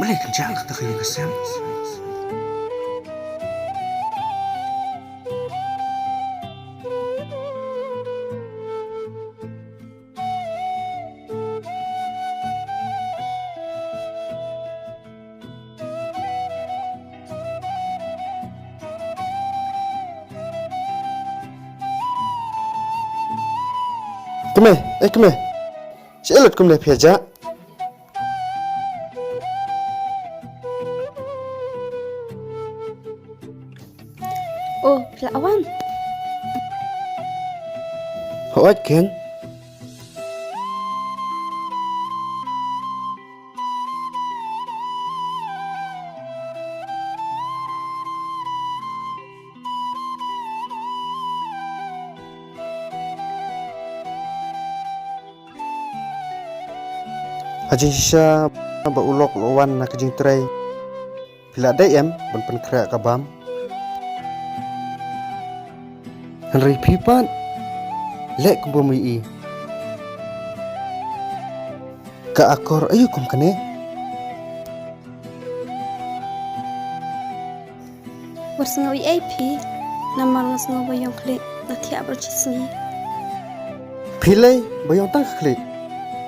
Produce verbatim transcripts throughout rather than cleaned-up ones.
Balei kan jah kata ka ïing ka sem? Kmie, eh kmie. Shu lut kumne phi ïa jah. Oh, phi la wan. Hooid keiñ. Ha jingshisha ba u lok u la wan na ka jingtrei, phi la dei em ban pynkhreh ka bam? Hynrei phi pat leh kumba ym ïohi. Ka akor aïu kum kane? Wat sngew ei ei phi, namar nga sngew ba ïong khlieh nga thiah baroh shi sngi. Phi lei ba ïong tang ka khlieh,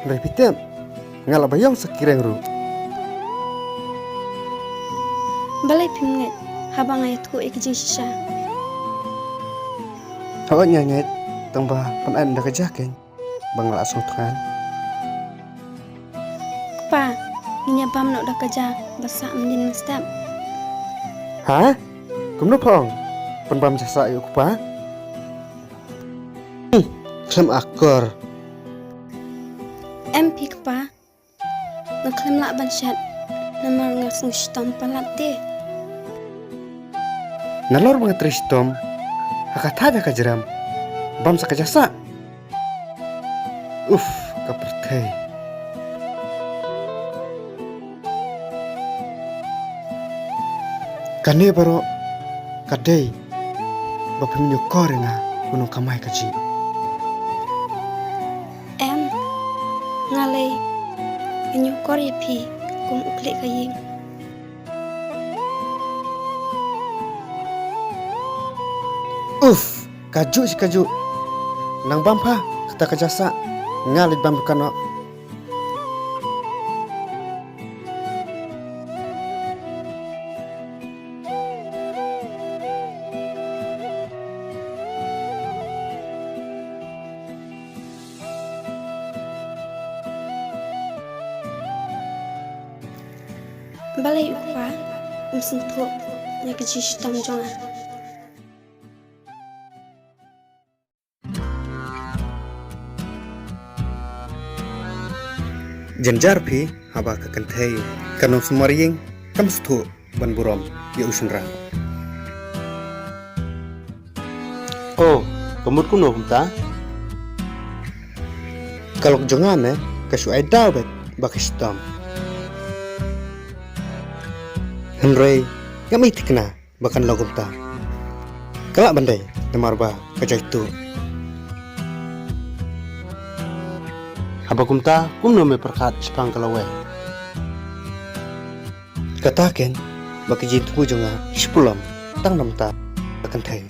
hynrei phi tip nga lah ba ïong sa kireng ruh. Balei phim ngeit haba nga ïathuh ïa ka jingshisha? Hooid nga ngeit, tang ba pynban da ka jah keiñ ba nga la sngewthuh. Kpa, ngin ïa bam noh da ka jah ba sah mynnin mynstep. Ha? Kumno pha ong? Pynbam jah sah ïa u kpa? Hmm, khlem akor. Em phi kpa, nga khlem lah ban shet namar nga sngew shitom palat te. Nalor ba nga trei shitom ha ka thait ha ka jrem, bam sa ka jah sah. Uf, ka pyrthei. Kane baroh ka dei ba phin ïakor ïa nga, u nongkamai ka jingim. Em, nga lei, nga ïakor ïa phi kum u khlieh ka ïing. Uf, kajuh shi kajuh. Nang bam pha kata ka jah sah, nga leit bam dukan noh. Balei u kpa um sngewthuh ïa ka jingshitom jong nga? Jynjar phi haba ka kynthei ka nongsumar ïing kam sngewthuh ban burom ïa u shynrang. Oh, ka mut kumno kumta? Ka lok jong nga ne ka shu ai daw beit ba ka shitom. Hynrei ngam i thikna ba kan long kumta. Ka lah ban dei namar ba ka jaituh. Haba kumta kumno me pyrkhat shaphang ka lawei? Kata keiñ ba ka jingthmu jong nga shi pulom tang namar ka kynthei.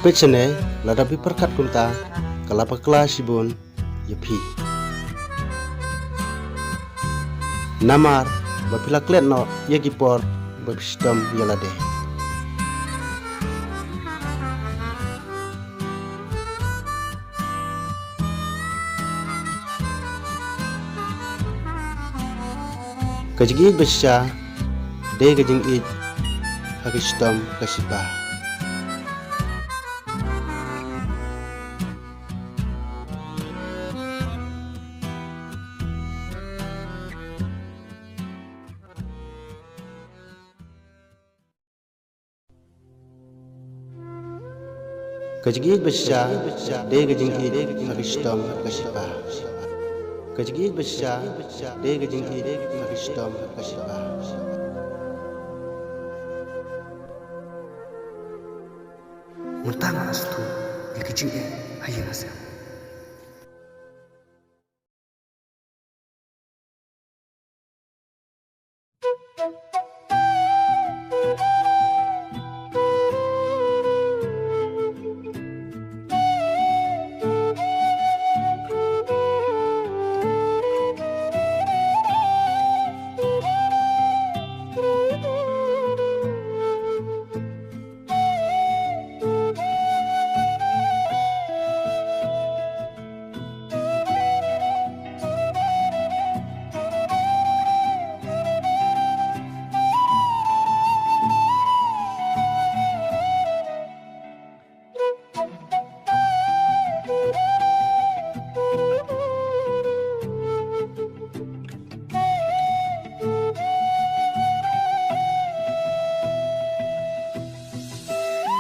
Peit shane, lada phi pyrkhat kumta ka la bakla shibun ïa phi. Namar ba phi la klet noh ïa ki por ba phi shitom ïa lade. Ka jingïeit ba shisha dei ka jingïeit ha ka shitom ka shipa. Ka jingïeit ba shisha dei ka jingïeit ha ka shitom ka shipa. Ka jingïeit ba shisha dei ka jingïeit ha ka shitom ka shipa. Mynta nga la sngewthuh ïa ka jingïeit ha ïing ha sem.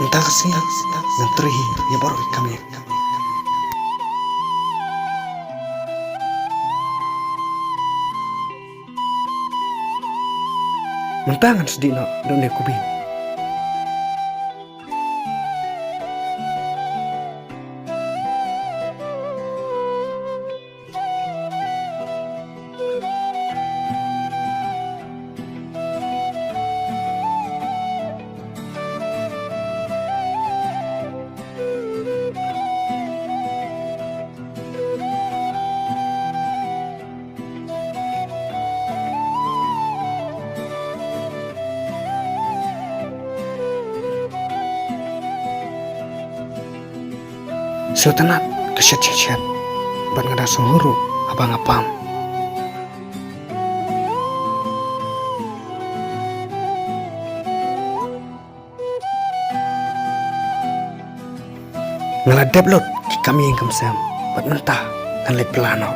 Mynta ka sngi ngan trei hi ïa baroh ki kam ïing. Mynta ngan sdieh noh da une u kbi. Sngewtynnat ka shet shet shet bad nga dang sngewhun ruh haba nga pam. Nga la dep lut ki kam ïing kam sem bad mynta ngan leit bylla noh.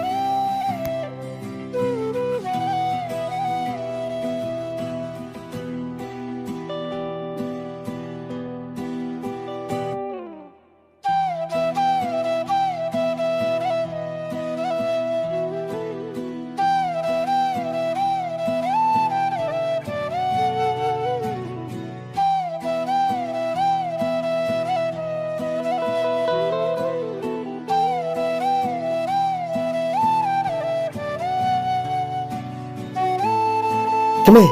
Kmie,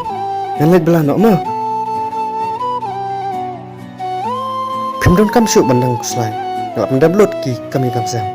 ngan leit bylla noh mo. Phim donkam shuh ban dang khuslai. Nga la pyndep lut ki kam ïing kam sem.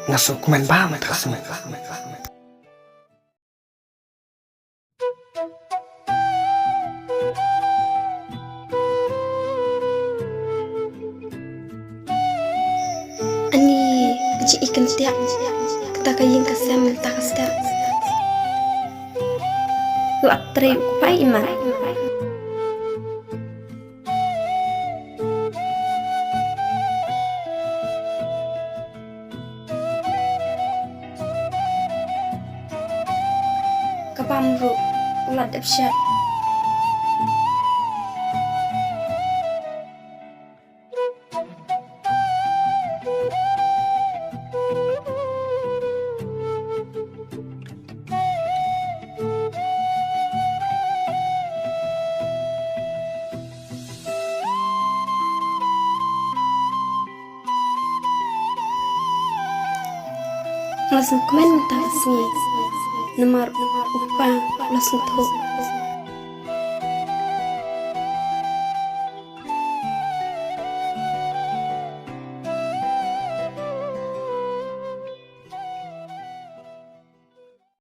Nga sngewkmen bha mynta ka sngi. Ani, ka jingïakyntiak kata ka ïing ka sem mynta ka step. Lap trei u kpa i ma. Ka bam ruh u la dep shet. Nga la sngewkmen mynta ka sngi namar u kpa u la sngewthuh.